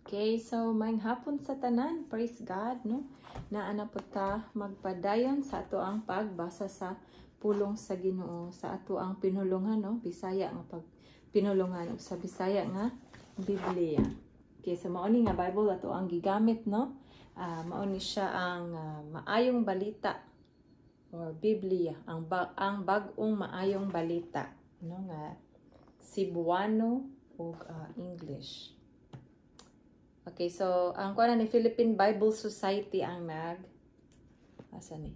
Okay, so maayong hapon sa tanan. Praise God, no? Naa na po ta magpadayon sa ato ang pagbasa sa pulong sa Ginoo sa ato ang pinulungan, no? Bisaya nga pag pinulungan ug sa Bisaya nga Biblia. Okay, so mao ni nga Bible ato ang gigamit, no? Mao ni siya ang Maayong Balita or Biblia, ang Bag-ong Maayong Balita, no, nga Cebuano ug English. Okay, so ang kuan ni Philippine Bible Society ang nag asa ni?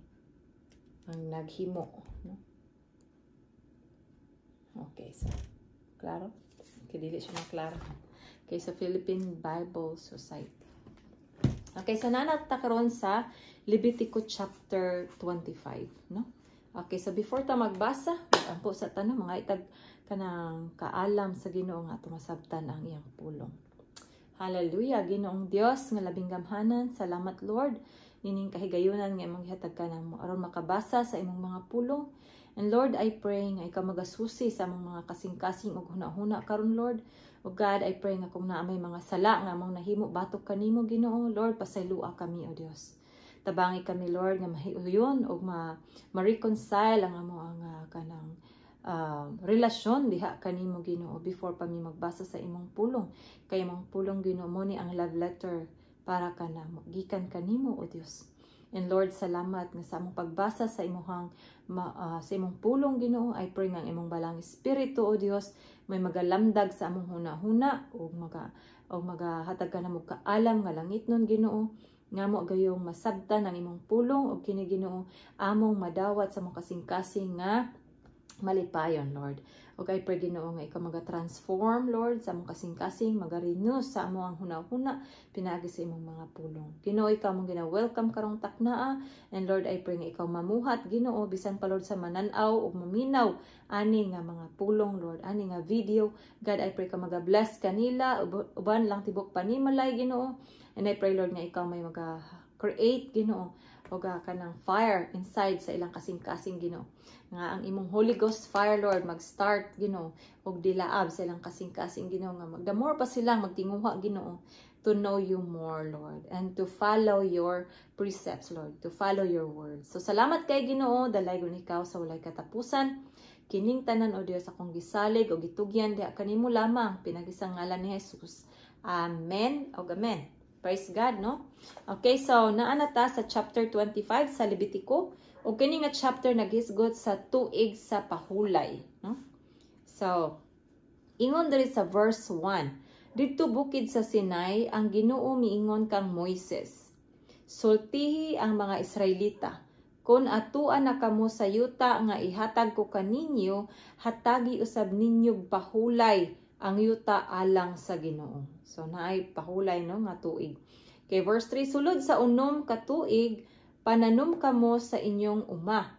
Ang naghimo, no? Okay, so klaro? Okay, dili siya maklaro. Okay, so Philippine Bible Society. Okay, so naa na ta karon sa Levitico chapter 25, no? Okay, so before ta magbasa, magampo sa ta, no, mga itag kanang kaalam sa Ginoo nga ato masabtan ang iyang pulong. Hallelujah, Ginoong Dios nga labing gamhanan, salamat, Lord nining kahigayunan nga imong gihatag kanamo aron makabasa sa imong mga pulong. And Lord, I pray nga ikaw magasusi sa among mga kasing-kasing ug hunahuna karon, Lord. O God, I pray nga kung naa may mga sala nga among nahimo batok kanimo, Ginoo, Lord, pasaylua kami, O Dios. Tabangi kami, Lord, nga mahiuyon ug ma-reconcile ang amo ang kanang relasyon diha kanimo, Ginoo, before pa mi magbasa sa imong pulong. Kay imong pulong, Ginoo, mo ni ang love letter para kanamo gikan kanimo, O Dios. And Lord, salamat nga sa among pagbasa sa imong pulong, Ginoo, I pray nga ang imong Balaang Espiritu, O Dios, may magalamdag sa among huna-huna ug magahatag kanamo kaalam nga langitnon, Ginoo, nga mo gayong masabtan ang imong pulong ug kini, Ginoo, among madawat sa among kasing-kasing nga malipayon, Lord. Ug I pray, Ginoo, nga ikaw maga-transform, Lord, sa among kasing-kasing, maga-renew sa amo ang huna-huna pinaagi sa imong mga pulong. Ginoo, ikaw mong gina-welcome karong taknaa, and Lord, I pray nga ikaw mamuhat, Ginoo, bisan pa, Lord, sa manan-aw ug maminaw ani nga mga pulong, Lord, ani nga video. God, I pray ka maga-bless kanila uban lang tibok panimalay, Ginoo. And I pray, Lord, nga ikaw may maga-create, Ginoo, og kanang fire inside sa ilang kasing-kasing, Ginoo. Nga ang imong Holy Ghost fire, Lord, mag-start, Ginoo, og dilaab sa ilang kasing-kasing, Ginoo, nga the more pa silang magtinguha, Ginoo, to know you more, Lord, and to follow your precepts, Lord, to follow your words. So salamat kay, Ginoo, dalaygon ikaw sa walay katapusan. Kining tanan, O Dios, akong gisalig o gitugyan diha kanimo lamang pinaagi sa ngalan ni Jesus. Amen o amen. Praise God, no? Okay, so naa na ta sa chapter 25 sa Levitico. O kini nga chapter naghisgot sa tuig sa pahulay, no? So, ingon diri sa verse 1. Didto bukid sa Sinai, ang Ginoo miingon kang Moises: "Sultihi ang mga Israelita. Kon atua na kamo sa yuta nga ihatag ko kaninyo, hatagi usab ninyo pahulay ang yuta alang sa Ginoo." So naay pahulay, no, nga tuig. Kay verse 3, sulod sa 6 ka tuig, pananom kamo sa inyong uma.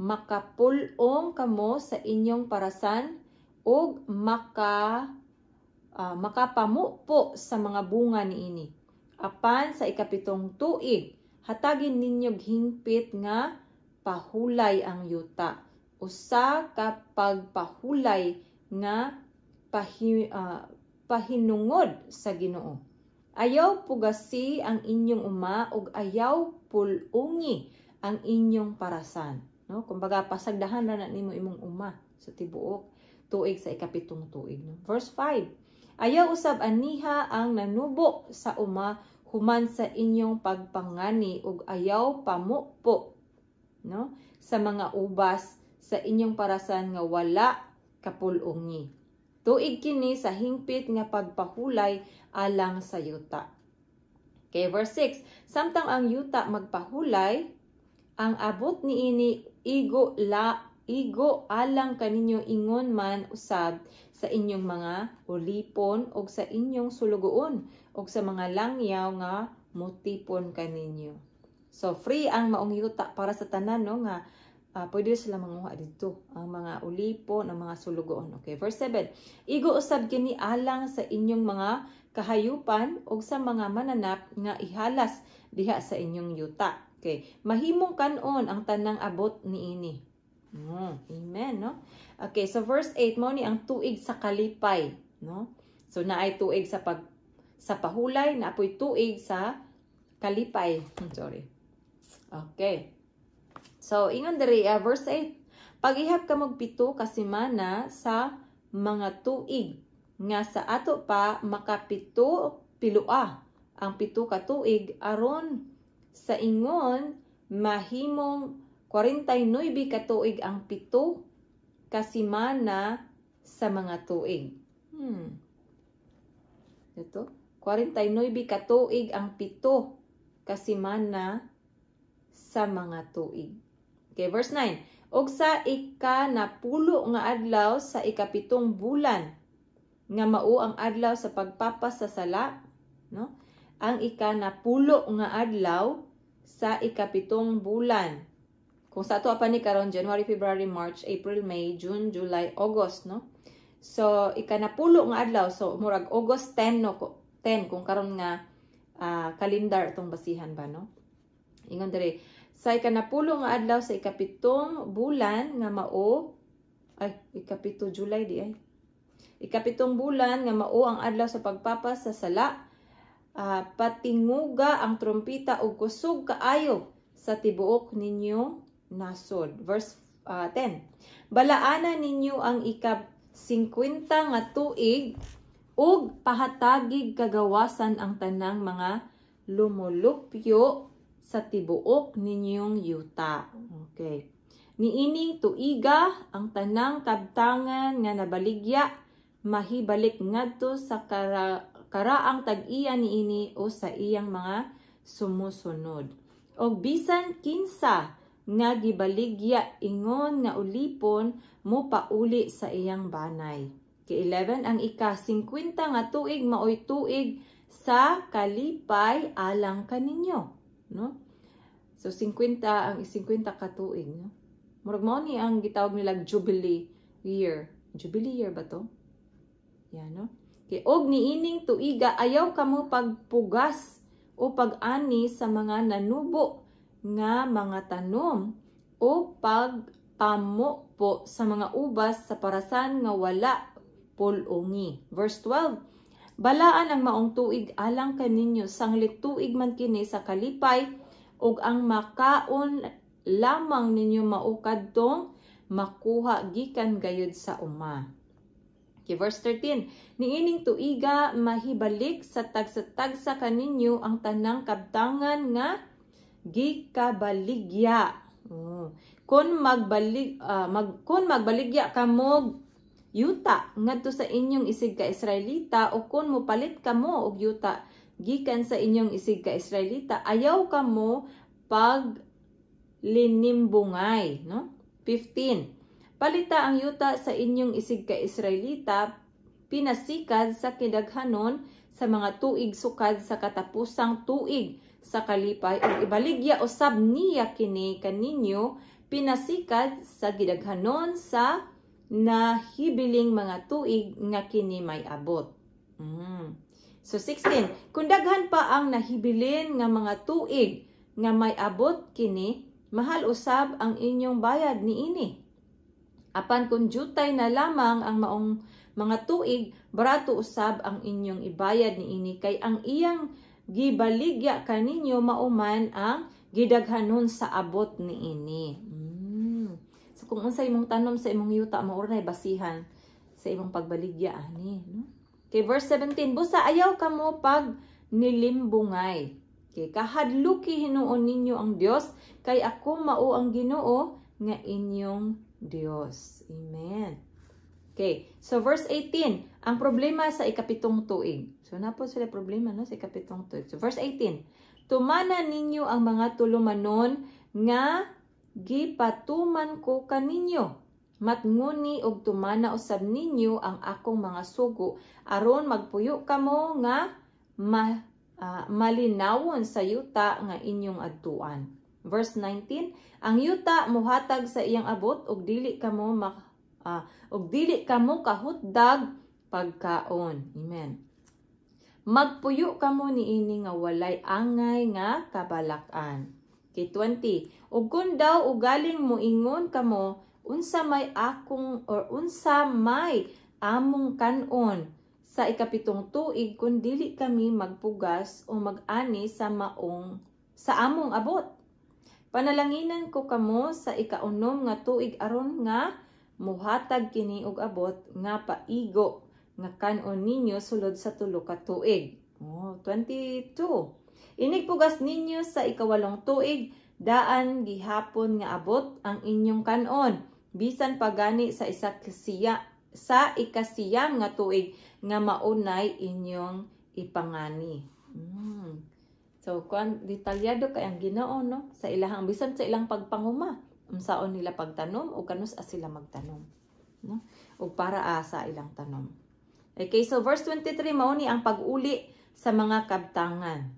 Makapul-ong kamo sa inyong parasan ug makapamupo sa mga bunga niini. Apan sa 7 tuig, hatagin ninyo hingpit nga pahulay ang yuta. Usa ka pagpahulay nga pahinungod sa Ginoo. Ayaw pugasi ang inyong uma ug ayaw pul-ungi ang inyong parasan, no? Kumbaga pasagdahan ra na nimo imong uma sa tibuok tuig sa 7 tuig, no? Verse 5. Ayaw usab aniha ang nanubo sa uma human sa inyong pagpangani ug ayaw pamupo, no, sa mga ubas sa inyong parasan nga wala kapul-ungi. Tuig kini sa hingpit nga pagpahulay alang sa yuta. Okay, verse 6. Samtang ang yuta magpahulay, ang abot niini igo alang kaninyo ingon man usab sa inyong mga ulipon og sa inyong sulugoon og sa mga langyaw nga mutipon kaninyo. So free ang maong yuta para sa tanan, no, nga pwede sila manguha dito ang mga ulipon, ang mga sulugoon. Okay, verse 7. Igo usab kini alang sa inyong mga kahayupan og sa mga mananap nga ihalas diha sa inyong yuta. Okay, mahimong kanon ang tanang abot niini. Amen, no? Okay, so verse 8 mo ni ang tuig sa kalipay, no? So naay tuig sa pag sa pahulay, naa poy tuig sa kalipay. Sorry. Okay. So, ingon diri, verse 8. Pag-ihap kamog 7 ka semana sa mga tuig nga sa ato pa makapito piloa ang 7 ka tuig aron sa ingon mahimong 49 ka tuig ang 7 ka semana sa mga tuig. Ito, 49 ka tuig ang 7 ka semana sa mga tuig. Okay, verse 9. Og sa ika-10 nga adlaw sa 7 bulan nga mao ang adlaw sa pagpapas sa sala, no? Ang ika-10 nga adlaw sa 7 bulan. Kung sa ato pa ni karon, January, February, March, April, May, June, July, August, no? So ika-10 nga adlaw, so murag August 10, no, 10 kung karon nga calendar itong basihan ba, no? Ingon diri, sa ika-10 nga adlaw sa 7 bulan nga mao, ay, 7 July di ay. 7 bulan nga mao ang adlaw sa pagpapas sa sala, patinguga ang trompeta og kusog kaayo sa tibuok ninyong nasod. Verse 10. Balaana ninyo ang ika 50 nga tuig ug pahatagig kagawasan ang tanang mga lumulupyo sa tibuok ninyong yuta. Okay. Niining tuiga, ang tanang kabtangan nga nabaligya mahibalik ngadto sa karaang tag-iya niini o sa iyang mga sumusunod. Og bisan kinsa nga gibaligya ingon nga ulipon mo pauli sa iyang banay. Kay 11, ang ika-50 nga tuig maoy tuig sa kalipay alang kaninyo, no? So 50, ang 50 ka tuig, no? Murag mao ni ang gitawag nila Jubilee year. Jubilee year ba to? Yan, no? Kay og niining tuiga ayaw kamo pagpugas o pag-ani sa mga nanubo nga mga tanom o pagpamupo sa mga ubas sa parasan nga wala pulungi. Verse 12. Balaan ang maong tuig alang kaninyo, sanglit tuig man kini sa kalipay, ug ang makaon lamang ninyo mao kadtong makuha gikan gayud sa uma. Okay, verse 13. Niining tuiga mahibalik sa tagsa-tagsa kaninyo ang tanang kabtangan nga gikabaligya. Oh. Kung magbaligya kamog yuta ngadto sa inyong isig ka Israelita o kung mopalit kamo og yuta gikan sa inyong isig ka Israelita, ayaw kamo pag linimbungay, no? 15. Palita ang yuta sa inyong isig ka Israelita pinasikad sa kidaghanon sa mga tuig sukad sa katapusang tuig sa kalipay ug ibaligya usab niya kini kaninyo pinasikad sa gidaghanon sa nahibiling mga tuig nga kini may abot. So 16, kung daghan pa ang nahibilin nga mga tuig nga may abot kini, mahal usab ang inyong bayad niini. Apan kung jutay na lamang ang maong mga tuig, barato usab ang inyong ibayad niini kay ang iyang gibaligya kaninyo mao man ang gidaghanon sa abot niini. So kung unsa imong tanom sa imong yuta, mao ra basihan sa imong pagbaligya ani, no? Okay, verse 17, busa ayaw kamo pag nilimbungay. Okay, kahadluki hinuon ninyo ang Dios kay ako mao ang Ginoo nga inyong Dios. Amen. Okay, so verse 18, ang problema sa 7 tuig. So naa po sila problema, no, sa 7 tuig. So verse 18, tumana ninyo ang mga tulumanon nga gipatuman ko kaninyo. Matnguni og tumana usab ninyo ang akong mga sugo aron magpuyo kamo nga malinawon sa yuta nga inyong adtuan. Verse 19, ang yuta muhatag sa iyang abot ug dili kamo kahutdag pagkaon. Amen. Magpuyo kamo niini nga walay angay nga kabalak-an. Kay 20, ug kun daw ugaling moingon kamo, unsa may akong or unsa may among kanon Sa 7 tuig kun dili kami magpugas o mag-ani sa maong sa among abot? Panalanginan ko kamo sa 6 nga tuig aron nga muhatag kini og abot nga paigo nga kan-on ninyo sulod sa 3 ka tuig. Oh, 22. Inigpugas ninyo sa 8 tuig, daan gihapon nga abot ang inyong kan-on, bisan pagani sa isa kasiya, sa 9 nga tuig nga maunay inyong ipangani. So kuan, detalyado kay ang Ginoo, no, sa ilahang, bisan sa ilang pagpanguma, unsaon nila pagtanom o kanus sila magtanom, no, ug para sa ilang tanom. Okay, so verse 23, mao ni ang pag-uli sa mga kabtangan.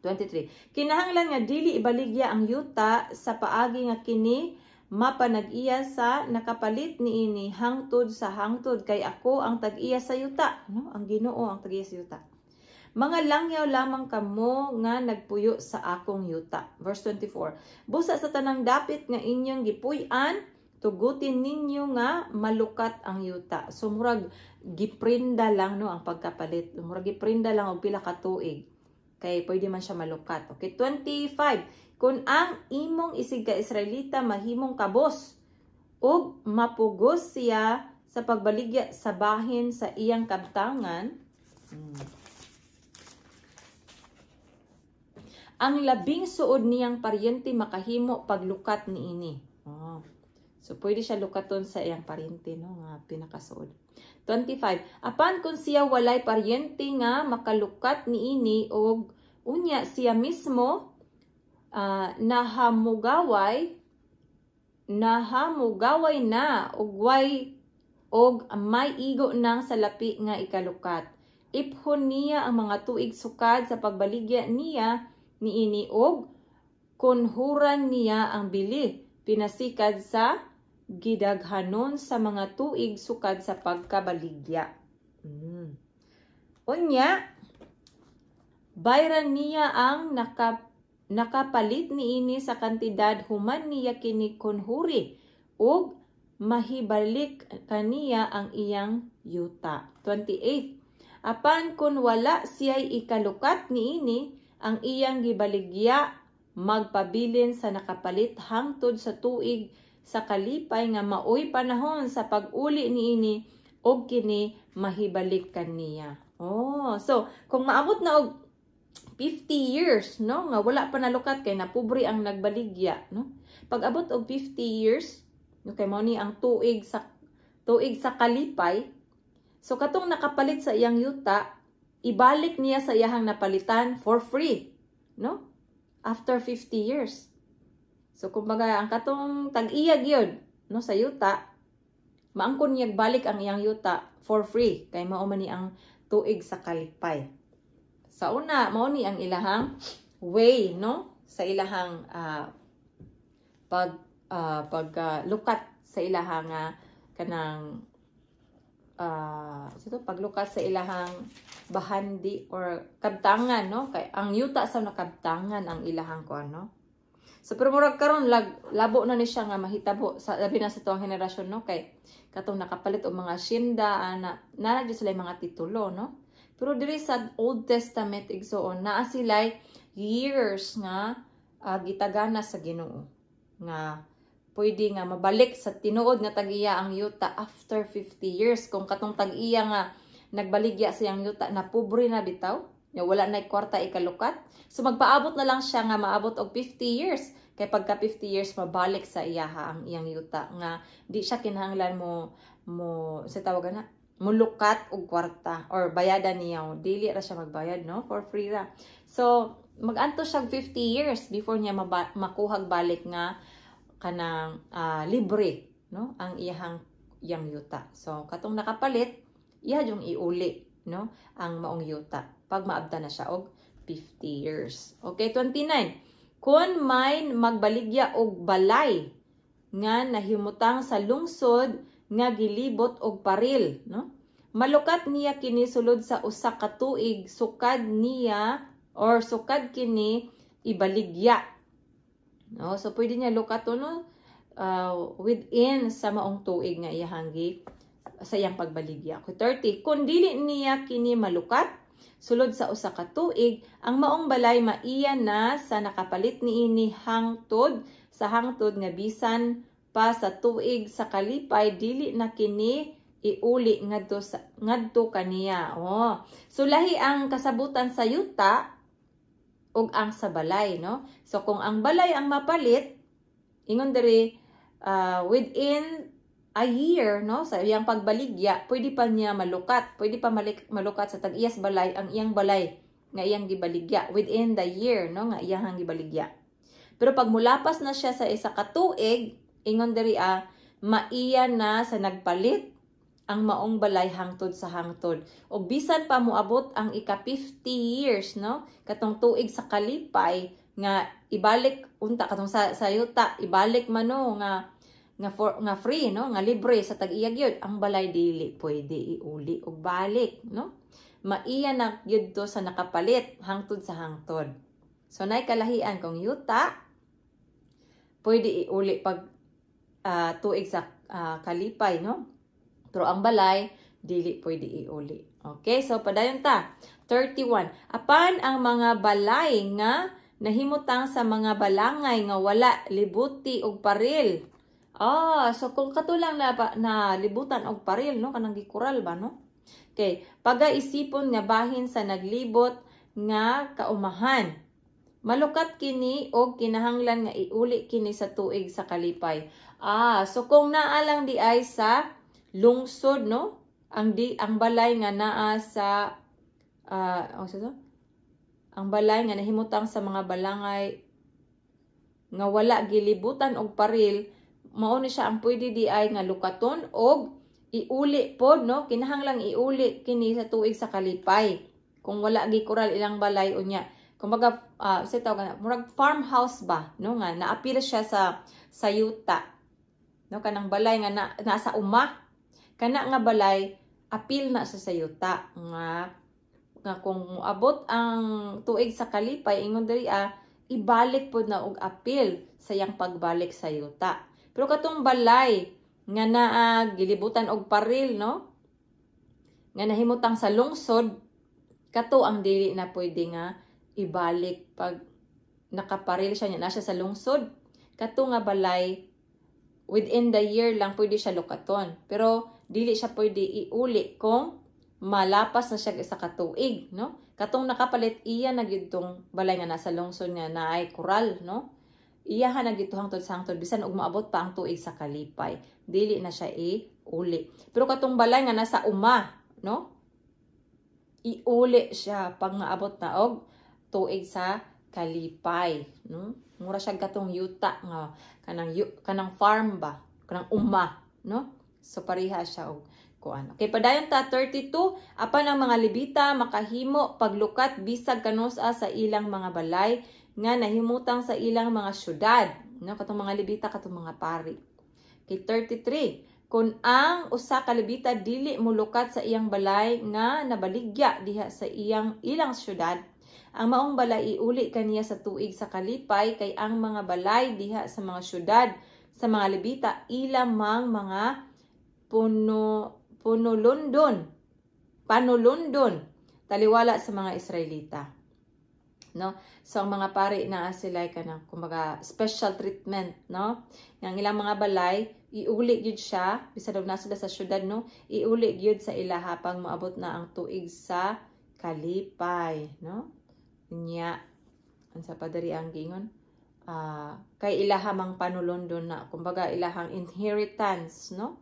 23. Kinahanglan nga dili ibaligya ang yuta sa paagi nga kini mapanag-iya sa nakapalit niini hangtod sa hangtod, kay ako ang tag-iya sa yuta, no? Ang Ginoo ang tag-iya sa yuta. Mga langyaw lamang kamo nga nagpuyo sa akong yuta. Verse 24. Busa sa tanang dapit nga inyong gipuy-an, tugutin ninyo nga malukat ang yuta. So murag giprinda lang, no, ang pagkapalit. Murag giprinda lang og pila ka tuig. Kay pwede man siya malukat. Okay, 25. Kung ang imong isig ka Israelita mahimong kabos ug mapugos siya sa pagbaligya sa bahin sa iyang kabtangan, ang labing suod niyang paryente makahimo paglukat niini. Oh. So pwede siya lukaton sa iyang paryente, no, nga pinakasuod. 25. Apan kung siya walay paryente nga makalukat niini og unya siya mismo nahamugaway na og way og may igo nang salapi nga ikalukat, iphon niya ang mga tuig sukad sa pagbaligya niya niini og kunhuran niya ang bili pinasikad sa gidaghanon sa mga tuig sukad sa pagkabaligya. Unya, bayran niya ang nakapalit niini sa kantidad human niya kini kunhuri ug mahibalik kaniya ang iyang yuta. 28. Apan kun wala siya'y ikalukat niini, ang iyang gibaligya magpabilin sa nakapalit hangtod sa tuig sa kalipay nga maoy panahon sa pag-uli niini og kini mahibalik kaniya. Oh, so kung maabot na og 50 years, no, nga wala pa nalukat kay napobre ang nagbaligya, no. Pag abot og 50 years, no, kay mao ni ang tuig sa kalipay. So katong nakapalit sa iyang yuta, ibalik niya sa iyahang napalitan for free, no? After 50 years. So kumbaga ang katong tag-iya gyud, no, sa yuta, maangkon niya balik ang iyang yuta for free kay mao man ni ang tuig sa kalipay. Sa una, mao ni ang ilahang way, no, sa ilahang pag pag lukat sa ilahang kanang so paglukat sa ilahang bahandi or kabtangan, no, kay ang yuta sa nakabtangan ang ilahang kuan, no. So pero murag karon labo na ni siya nga mahitabo sa labi na sa tuang henerasyon, no, kay katong nakapalit og mga asyenda ana naa na sila mga titulo, no. Pero diri sa Old Testament, igsoon, naa sila years nga gitagana sa Ginoo nga pwede nga mabalik sa tinuod nga tag-iya ang yuta after 50 years. Kung katong tag-iya nga nagbaligya sa iyang yuta na pobre na bitaw, nga wala na kwarta ikalukat, so magpaabot na lang siya nga maabot og 50 years. Kay pagka 50 years, mabalik sa iyaha ang iyang yuta nga di siya kinahanglan mo mo sa tawagan na mulukat og kwarta or bayadan niya. Dili ra siya magbayad, no, for free ra. So maganto siya 50 years before niya makuhag balik nga kanang libre, no, ang iyahang iyang yuta. So katong nakapalit, iya yung iuli, no, ang maong yuta pag maabta na siya og 50 years. Okay, 29. Kung may magbaligya og balay nga nahimutang sa lungsod nga gilibot og paril, no? Malukat niya kini sulod sa usa ka tuig sukad niya or sukad kini ibaligya. No, so pwede niya lukaton, no, within sa maong tuig nga iyahang gi sa iyang pagbaligya. Okay, 30. Kung dili niya kini malukat sulod sa usa ka tuig, ang maong balay maiya na sa nakapalit niini hangtod sa hangtod nga bisan pa sa tuig sa kalipay dili na kini iuli ngadto kaniya. Oh. So lahi ang kasabutan sa yuta ug ang sa balay, no? So kung ang balay ang mapalit, ingon diri, within a year, no, sa iyang pagbaligya, pwede pa niya malukat, pwede pa malukat sa tag-iyas balay ang iyang balay nga iyang gibaligya within the year, no, nga iyang gibaligya. Pero pag mulapas na siya sa isa ka tuig, ingon diri maiya na sa nagpalit ang maong balay hangtod sa hangtod. Og bisan pa moabot ang ika 50 years, no, katong tuig sa kalipay nga ibalik unta katong sa yuta, ibalik man, no, nga nga for, nga free, no, nga libre sa tag-iya gyud ang balay, dili pwede iuli og balik, no? Maiya na gyud to sa nakapalit hangtod sa hangtod. So nay kalahian. Kung yuta, pwede iuli pag tuig sa kalipay, no? Pero ang balay, dili pwede iuli. Okay, so padayon ta. 31. Apan ang mga balay nga nahimutang sa mga balangay nga wala libuti og paril. So kung katulang na libutan og paril, no, kanang gikural ba, no? Okay, pagaisipon nga bahin sa naglibot nga kaumahan. Malukat kini og kinahanglan nga iuli kini sa tuig sa kalipay. So kung naa lang di ay sa lungsod, no? Ang balay nga naa sa oh, so, ang balay nga nahimutang sa mga balangay nga wala gilibutan og paril, mao ni siya ang pwede di ay nga lukaton og iuli pod, no? Kinahanglang iuli kini sa tuig sa kalipay kung wala gikural ilang balay. Unya kumbaga sa tawag na murag farmhouse ba, no, nga naapil siya sa yuta, no? Kanang balay nga nasa uma, kana nga balay apil na sa yuta nga nga kung moabot ang tuig sa kalipay, ingon diri ibalik pod na og apil sa iyang pagbalik sa yuta. Pero katong balay nga naa gilibutan og paril, no, nga nahimutang sa lungsod, kato ang dili na pwede nga ibalik pag nakaparil siya na siya sa lungsod. Kato nga balay, within the year lang pwede siya lukaton. Pero dili siya pwede iuli kung malapas na siya isa ka tuig, no? Katong nakapalit, iya na gyud tong balay nga nasa lungsod nga naay kural, no? Iyahan na gyud hangtod sa hangtod bisan og maabot pa ang tuig sa kalipay. Dili na siya iuli. Pero katong balay nga nasa uma, no? Iuli siya pag maabot na og tuig sa kalipay, no? Mura siya katong yuta nga kanang farm ba, kanang uma, no? So pareha siya og kuan. Okay, padayon ta 32. Apan ang mga Lebita makahimo paglukat bisag kanus-a sa ilang mga balay nga nahimutang sa ilang mga syudad, no? Katong mga Lebita, katong mga pari. Okay, 33. Kung ang usa ka Lebita dili molukat sa iyang balay nga nabaligya diha sa iyang ilang syudad, ang maong balay iuli kaniya sa tuig sa kalipay, kay ang mga balay diha sa mga syudad sa mga Lebita ila mang mga puno punulundon panulundon taliwala sa mga Israelita, no? So ang mga pari na sila kanang kumbaga special treatment, no? Ang ilang mga balay iuli gyud siya bisan og naa sila sa syudad, no? Iuli gyud sa ilaha pag moabot na ang tuig sa kalipay, no? Nya unsa pa diri ang giingon? Kay ilaha mang panulundon na, kumbaga ilahang inheritance, no?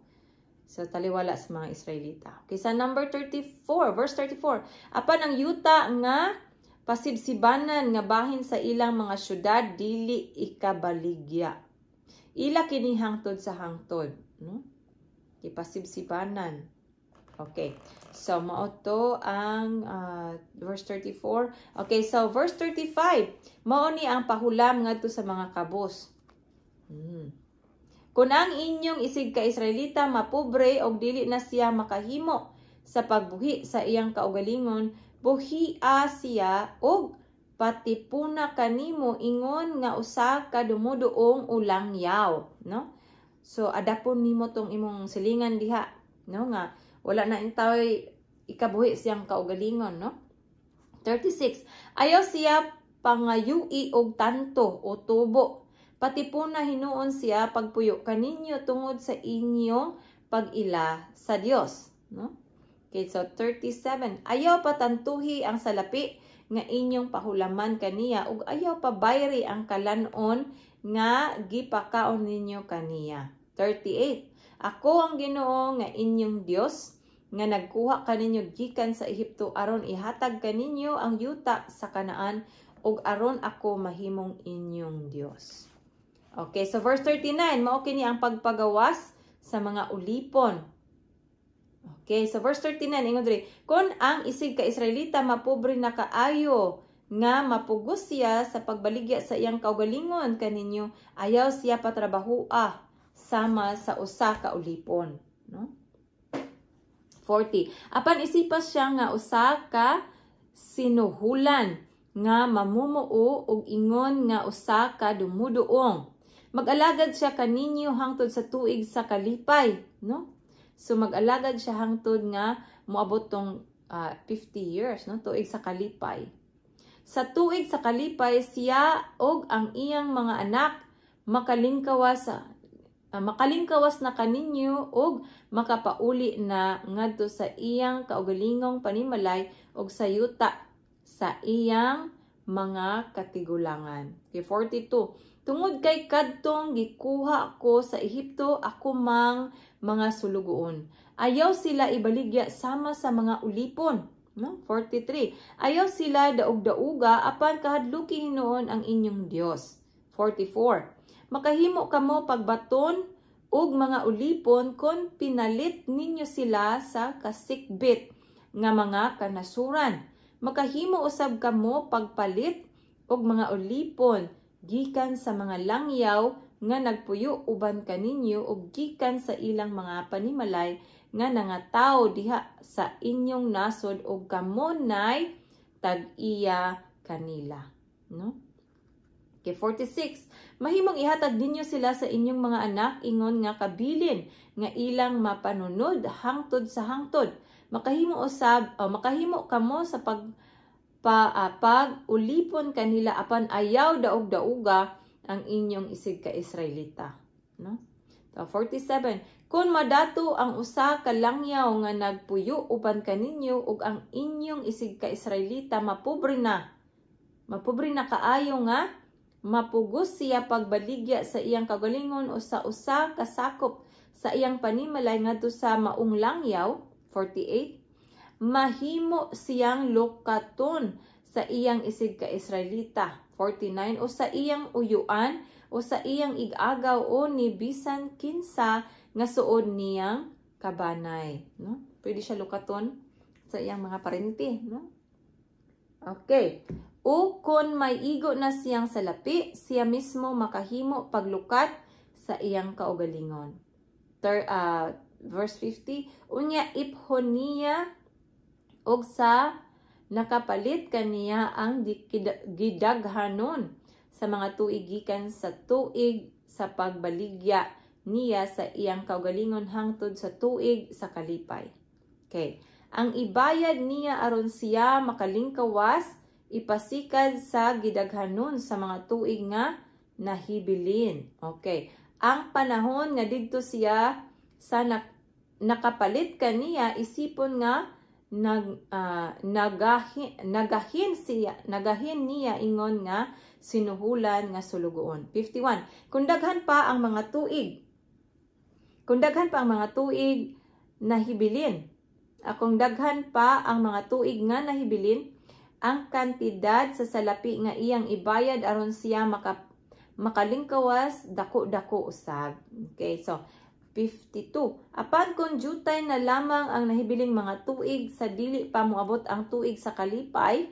So, taliwala sa mga Israelita. Okay, sa number 34, verse 34. Apan ang yuta nga pasibsibanan nga bahin sa ilang mga syudad dili ikabaligya. Ila kini hangtod sa hangtod, no? Ipasibsibanan. Okay. So, mao to ang verse 34. Okay, so verse 35. Mao ni ang pahulam ngadto sa mga kabus. Kung ang inyong isig ka Israelita mapobre og dili na siya makahimo sa pagbuhi sa iyang kaugalingon, buhia siya og patipuna kanimo ingon nga usa ka dumuduong ulangyaw, no? So adapon nimo tong imong silingan diha no, nga wala na intaway ikabuhi siyang kaugalingon, no? 36. Ayaw siya pangayui og tanto o tubo. Patipuna hinuon siya pagpuyo kaninyo tungod sa inyong pag-ila sa Dios, no? Okay, so 37. Ayaw patantuhi ang salapi nga inyong pahulaman kaniya ug ayaw pabayri ang kalanon nga gipakaon ninyo kaniya. 38. Ako ang Ginoo nga inyong Dios nga nagkuha kaninyo gikan sa Ehipto aron ihatag kaninyo ang yuta sa Kanaan ug aron ako mahimong inyong Dios. Okay, so verse 39, mao kini ang pagpagawas sa mga ulipon. Okay, so verse 39 ingon diri, kon ang isig ka Israelita mapobre na kaayo nga mapugos siya sa pagbaligya sa iyang kaugalingon kaninyo, ayaw siya patrabahoa sama sa usa ka ulipon, no? 40. Apan isipas siya nga usa ka sinuhulan nga mamumuo og ingon nga usa ka dumuduong. Mag-alagad siya kaninyo hangtod sa tuig sa kalipay, no? So mag-alagad siya hangtod nga moabot tong 50 years, no, tuig sa kalipay. Sa tuig sa kalipay siya og ang iyang mga anak makalingkawas na kaninyo og makapauli na ngadto sa iyang kaugalingong panimalay og sa yuta sa iyang mga katigulangan. Okay, 42. Tungod kay kadtong gikuha ko sa Ehipto ako mang mga sulugoon, ayaw sila ibaligya sama sa mga ulipon. No? 43. Ayaw sila daog-dauga apan kahadluki hinuon ang inyong Dios. 44. Makahimo kamo pagbaton og mga ulipon kon pinalit ninyo sila sa kasikbit nga mga kanasuran. Makahimo usab kamo pagpalit og mga ulipon gikan sa mga langyaw nga nagpuyo uban kaninyo ug gikan sa ilang mga panimalay nga nangataw diha sa inyong nasod ug kamo nay tag-iya kanila, no? Okay, 46. Mahimong ihatag ninyo sila sa inyong mga anak ingon nga kabilin nga ilang mapanunod hangtod sa hangtod. Makahimo usab o makahimo kamo sa pag ulipon kanila apan ayaw daog-dauga ang inyong isig ka Israelita, no? So, 47. Kung madato ang usa ka langyaw nga nagpuyo uban kaninyo ug ang inyong isig ka Israelita mapobre na. Mapobre na kaayo nga mapugos siya pagbaligya sa iyang kagalingon o sa usa ka sakop sa iyang panimalay ngadto sa maong langyaw. 48. Mahimo siyang lukaton sa iyang isig ka Israelita. 49. O sa iyang uyuan o sa iyang igagaw o ni bisan kinsa nga suod niyang kabanay, no? Pwede siya lukaton sa iyang mga parente, no? Okay. O kung may igo na siyang salapi, siya mismo makahimo paglukat sa iyang kaugalingon. Verse 50, unya iphon niya og sa nakapalit kaniya ang gidaghanon sa mga tuig gikan sa tuig sa pagbaligya niya sa iyang kaugalingon hangtod sa tuig sa kalipay. Okay. Ang ibayad niya aron siya makalingkawas ipasikad sa gidaghanon sa mga tuig nga nahibilin. Okay. Ang panahon nga didto siya sa nakapalit kaniya isipon nga nagahin niya ingon nga sinuhulan nga sulugoon. 51. Kung daghan pa ang mga tuig nahibilin, kung daghan pa ang mga tuig nga nahibilin, ang kantidad sa salapi nga iyang ibayad aron siya makalingkawas dako-dako usab. Okay, so 52. Apan kung jutay na lamang ang nahibiling mga tuig sa dili pa moabot ang tuig sa kalipay,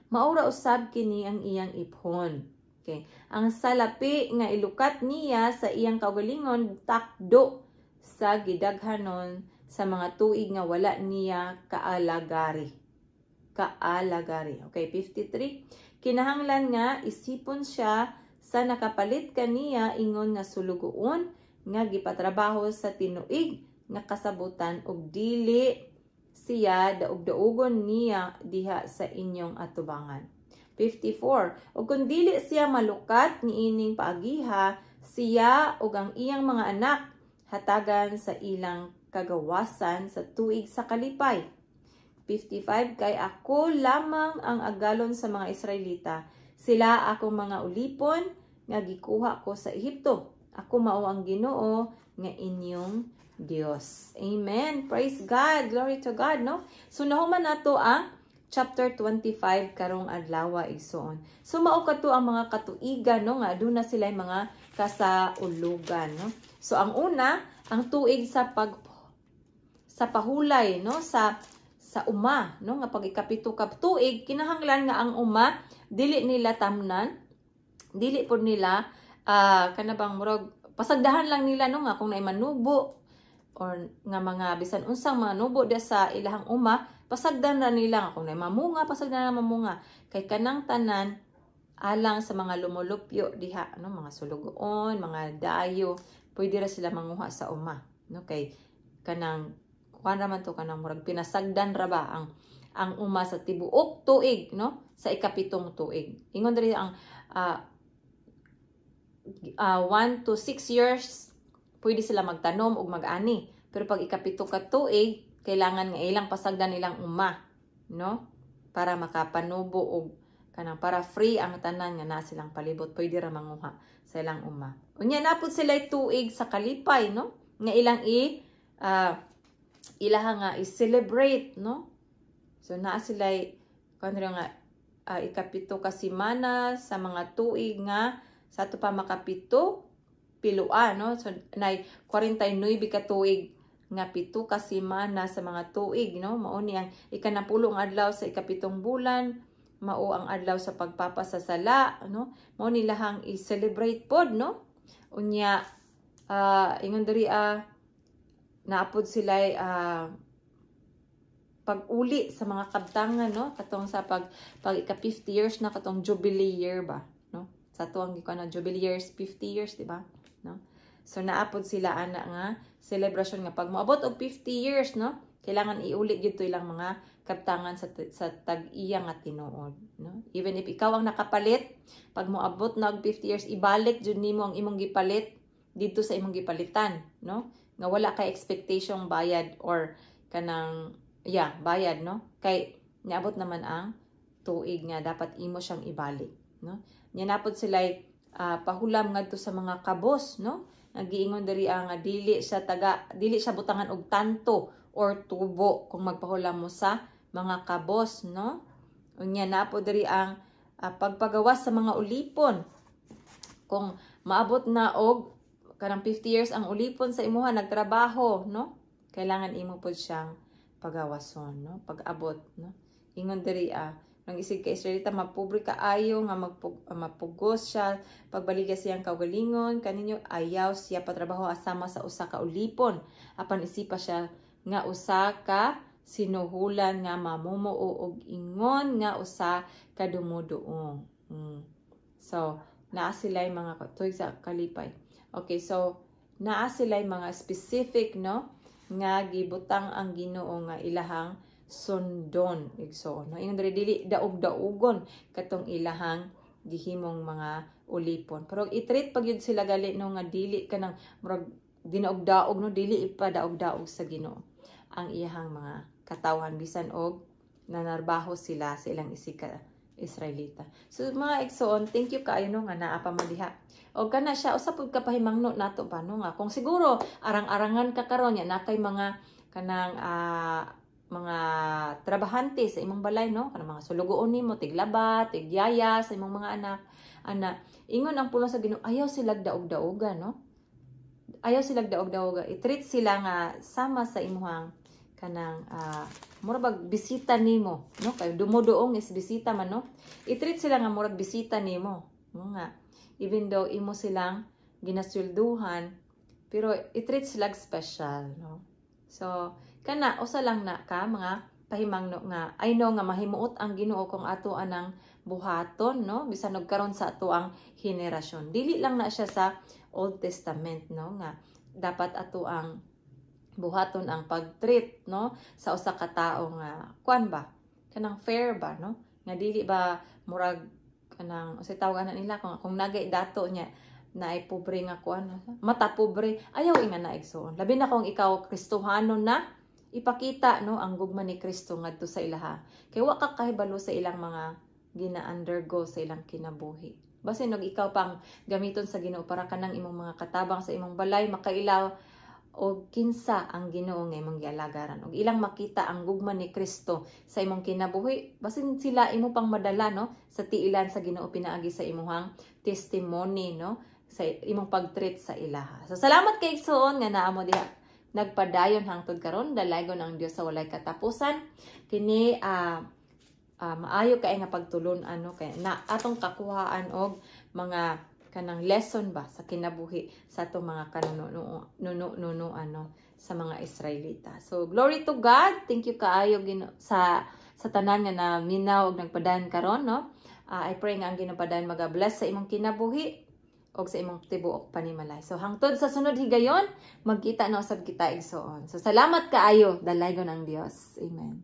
maura usab kini ang iyang iphon. Okay. Ang salapi nga ilukat niya sa iyang kaugalingon takdo sa gidaghanon sa mga tuig nga wala niya kaalagari. Okay, 53. Kinahanglan nga isipon siya sa nakapalit kaniya ingon nga sulugoon nga gipatrabaho sa tinuig nga kasabutan ug dili siya daog-daugon niya diha sa inyong atubangan. 54. Ug kung dili siya malukat niining paagiha, siya ug ang iyang mga anak hatagan sa ilang kagawasan sa tuig sa kalipay. 55. Kay ako lamang ang agalon sa mga Israelita. Sila akong mga ulipon nga gikuha ko sa Ehipto. Ako mao ang Ginoo nga inyong Dios. Amen. Praise God. Glory to God, no? So nahuman nato ang chapter 25 karong adlaw, igsoon. So mao kato ang mga katuigan, no, nga aduna sila mga kasaulugan, no. So ang una, ang tuig sa pahulay, no, sa uma, no, nga pag ikapito ka tuig kinahanglan nga ang uma dili nila tamnan, dili pod nila kana bang murag pasagdahan lang nila, no, nga kung naay manubo or nga mga bisan unsang mga nubo dia sa ilahang uma, pasagdan ra nila nga kung naay mamunga, pasagdan na mamunga, kay kanang tanan alang sa mga lumulupyo diha, no, mga sulugoon, mga dayo, pwede ra sila manguha sa uma, no, kay kanang kuan ra man to, kanang murag pinasagdan ra ba ang uma sa tibuok tuig, no, sa ikapitong tuig. Ingon diri ang 1 to 6 years pwede sila magtanom ug mag-ani, pero pag ikapito ka tuig kailangan nga ilang pasagdan nilang uma, no, para makapanubo og kanang para free ang tanan nga na silang palibot, pwede ra manguha sa ilang uma. Unya napud sila tuig sa kalipay, no, nga ilang i ilaha nga i-celebrate, no. So naa sila kuan nga ikapito ka semana sa mga tuig nga sa ato pa makapito pilua, no. So nay 49 ka tuig nga 7 ka semana sa mga tuig, no. Mao ni ang ikanapulong adlaw sa ikapitong bulan, mao ang adlaw sa pagpapasasala, no. Mao nilahang i-celebrate pod, no. Unya ingon diri naapod sila pag-uli sa mga kabtangan, no, katong sa pag ika 50 years na, katong jubilee year ba, no, sa tuang gikuan na jubilee years, 50 years, di ba, no? So naapod sila ana nga celebration nga pag moabot og 50 years, no, kailangan iuli gyud to ilang mga kabtangan sa tag-iya nga tinuod, no. Even if ikaw ang nakapalit, pag moabot na og 50 years, ibalik jud nimo ang imong gipalit didto sa imong gipalitan, no, nga wala kay expectation bayad or kanang, yeah, bayad, no, kay niabot naman ang tuig nga dapat imo siyang ibalik, no. Nya napod sila pahulam ngadto sa mga kabos, no. Nagiingon diri ang dili siya taga, dili siya butangan og tanto or tubo kung magpahulam mo sa mga kabos, no. Unya napod diri ang pagpagawas sa mga ulipon. Kung maabot na og kanang 50 years ang ulipon sa imuha nagtrabaho, no, kailangan imo pod siyang pagawason, no, pag-abot, no. Ingon diri nang isig ka Israelita mapobre kaayo nga mapugos siya pagbaligya siyang kaugalingon kaninyo, ayaw siya patrabaho asama sa usa ka ulipon, apan isipa siya nga usa ka sinuhulan nga mamumuo og ingon nga usa ka dumuduong. So naa sila mga tuig sa kalipay. Okay, so naa sila mga specific, no, nga gibutang ang Ginoo nga ilahang sundon, igsoon, no. Ingon diri dili daog-daugon katong ilahang gihimong mga ulipon, pero i-treat pag yun sila gali, no, nga dili kanang murag dinaog-daog, no, dili ipadaog-daog sa Ginoo ang iyahang mga katawhan bisan og nanarbaho sila sa ilang isika Israelita. So mga igsoon, thank you kaayo, no, nga naa pa mo diha. O kana siya usa pud ka pahimangno nato ba, no, nga kung siguro arang-arangan ka karon ya na kay mga kanang mga trabahante sa imong balay, no, kanang mga sulugoon nimo, tiglaba, tigyaya sa imong mga anak ana, ingon ang pulong sa Ginoo, ayaw sila daog-daoga, no, ayaw sila daog-daoga. I-treat sila nga sama sa imuhang kanang mura bag bisita nimo, no, kay dumuduong is bisita man, no. I-treat sila nga murag bisita nimo, no, nga even though imo silang ginaswelduhan, pero i-treat sila special, no. So kana usa lang na ka mga pahimangno nga I know nga mahimuot ang Ginoo kung ato anang buhaton, no, bisan og karon sa ato ang henerasyon. Dili lang na siya sa Old Testament, no, nga dapat ato ang Buhaton ang pag-treat, no, sa usa ka tawo nga kuan ba, kanang fair ba, no, nga dili ba murag kanang unsay tawag ana nila, kung nagay dato niya na ay pobre nga kuan, mata pobre. Ayaw inga na, igsoon, labi na kung ikaw Kristohanon na. Ipakita, no, ang gugma ni Kristo ngadto sa ilaha, kay wa ka kahibalo sa ilang mga gina-undergo sa ilang kinabuhi. Basin og ikaw pang gamiton sa Ginoo para kanang imong mga katabang sa imong balay makailaw og kinsa ang Ginoo nga imong gialagaran og ilang makita ang gugma ni Kristo sa imong kinabuhi. Basin sila imo pang madala, no, sa tiilan sa Ginoo pinaagi sa imuhang testimony, no, sa imong pagtreat sa ilaha. So salamat kay, igsoon, nga naa mo diha nagpadayon hangtod karon. Dalaygon ang Dios sa walay katapusan. Kini maayo kay nga pagtulon, ano, kay na atong kakuhaan og mga kanang lesson ba sa kinabuhi sa atong mga kanuno nuno nuno, ano, sa mga Israelita. So glory to God. Thank you kaayo sa tanan nga na minaw og nagpadayon karon, no. I pray nga ang Ginoo padayon maga-bless sa imong kinabuhi og sa imong tibuok panimalay. So hangtod sa sunod higayon, magkita na usab kita, igsoon. So salamat kaayo, dalaygon ang Dios. Amen.